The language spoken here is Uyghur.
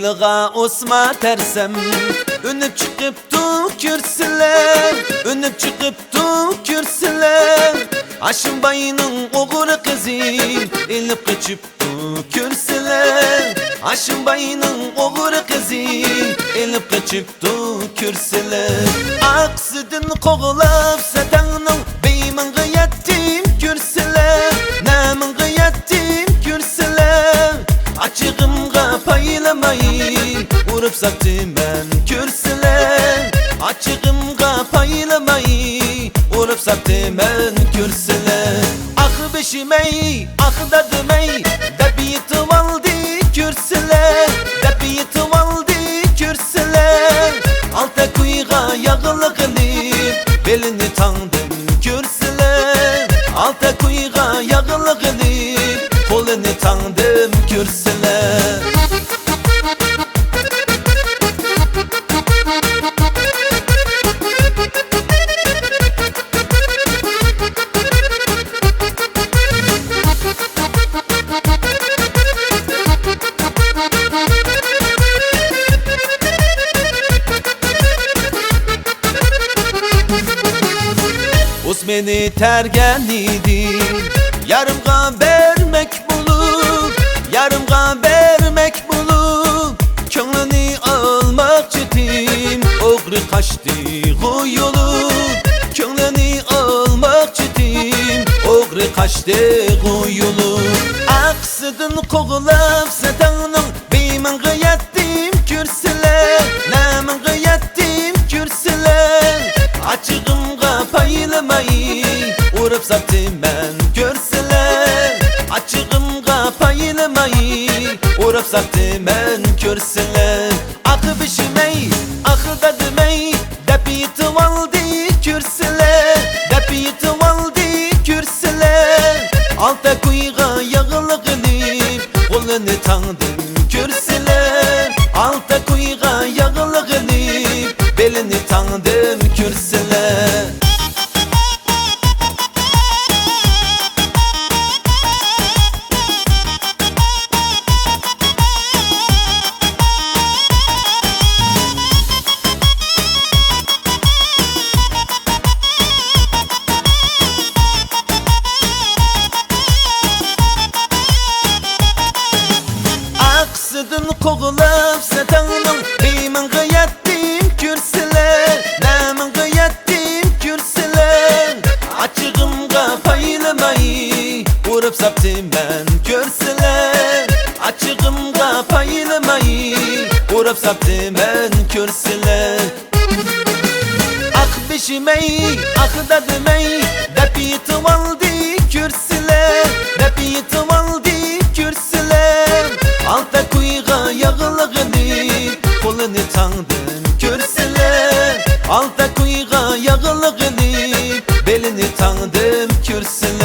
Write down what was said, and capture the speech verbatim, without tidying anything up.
ئىغا ئوسما تەرسەم، ئۈنۈپ چىقىپتۇ كۆرسىلە، ئۈنۈپ چىقىپتۇ كۆرسىلە. ھاشىم باينىڭ ئوغرى قىزى، ئېلىپ قېچىپتۇ كۆرسىلە. ھاشىم باينىڭ ئوغرى قىزى، ئېلىپ قېچىپتۇ كۆرسىلە. ئاقسىدىن قوغلاپ سەتەڭنىڭ، بېيىمىڭغا يەتتىم كۆرسىلە، نامىڭغا يەتتىم كۆرسىلە. ئاچچىقىمغا پايلىماي، ئۇرۇپ ساپتىمەن كۆرسىلە. ئاچچىقىمغا پايلىماي، ئۇرۇپ ساپتىمەن كۆرسىلە. ئاخ بېشىمەي، ئاخ دادىمەي، دەپ يېتىۋالدى كۆرسىلە، دەپ يېتىۋالدى كۆرسىلە. ئالتە كويغا ياغلىق ئېلىپ، بېلىنى تاڭدىم كۆرسىلە. ئالتە كويغا ياغلىق ئېلىپ، قولىنى تاڭدىم كۆرسىلە. ئۇس مېنى تەرگەن ئىدى، يارىمغا بەرمەك بولۇپ، يارىمغا بەرمەك بولۇپ، كۆڭلىنى ئالماقچىتىم، ئوغرى قاچتى غۇيۇلۇپ. كۆڭلىنى ئالماقچىتىم، ئوغرى قاچتى غۇيۇلۇپ. ئاقسىدىن قوغلاپ سەتەڭنىڭ، بېيىمىڭغا يەتتىم كۆرسىلە، نامىڭغا يەتتىم كۆرسىلە. ئاچچىقىمغا پايلىماي، ئۇرۇپ ساپتىمەن كۆرسىلە. ئاچچىقىمغا پايلىماي، ئۇرۇپ ساپتىمەن كۆرسىلە. ئاخ بېشىمەي، ئاخ دادىمەي، دەپ يېتىۋالدى كۆرسىلە، دەپ يېتىۋالدى كۆرسىلە. ئالتە كويغا ياغلىق ئېلىپ، قولىنى تاڭدىم كۆرسىلە. ئالتە كويغا ياغلىق ئېلىپ، بېلىنى تاڭدىم كۆرسىلە. ئاقسىدىن قوغلاپ سەتەڭنىڭ، بېيىمىڭغا يەتتىم كۆرسىلە، نامىڭغا يەتتىم كۆرسىلە. ئاچچىقىمغا پايلىماي، ئۇرۇپ ساپتىمەن كۆرسىلە. ئاچچىقىمغا پايلىماي، ئۇرۇپ ساپتىمەن كۆرسىلە. ئاخ بېشىمەي، ئاخ دادىمەي، دەپ يېتىۋالدى كۆرسىلە، دەپ يېتىۋالدى كۆرسىلە. ئالتە كويغا ياغلىق ئېلىپ، قولىنى تاڭدىم كۆرسىلە. ئالتە كويغا ياغلىق ئېلىپ، بېلىنى تاڭدىم كۆرسىلە.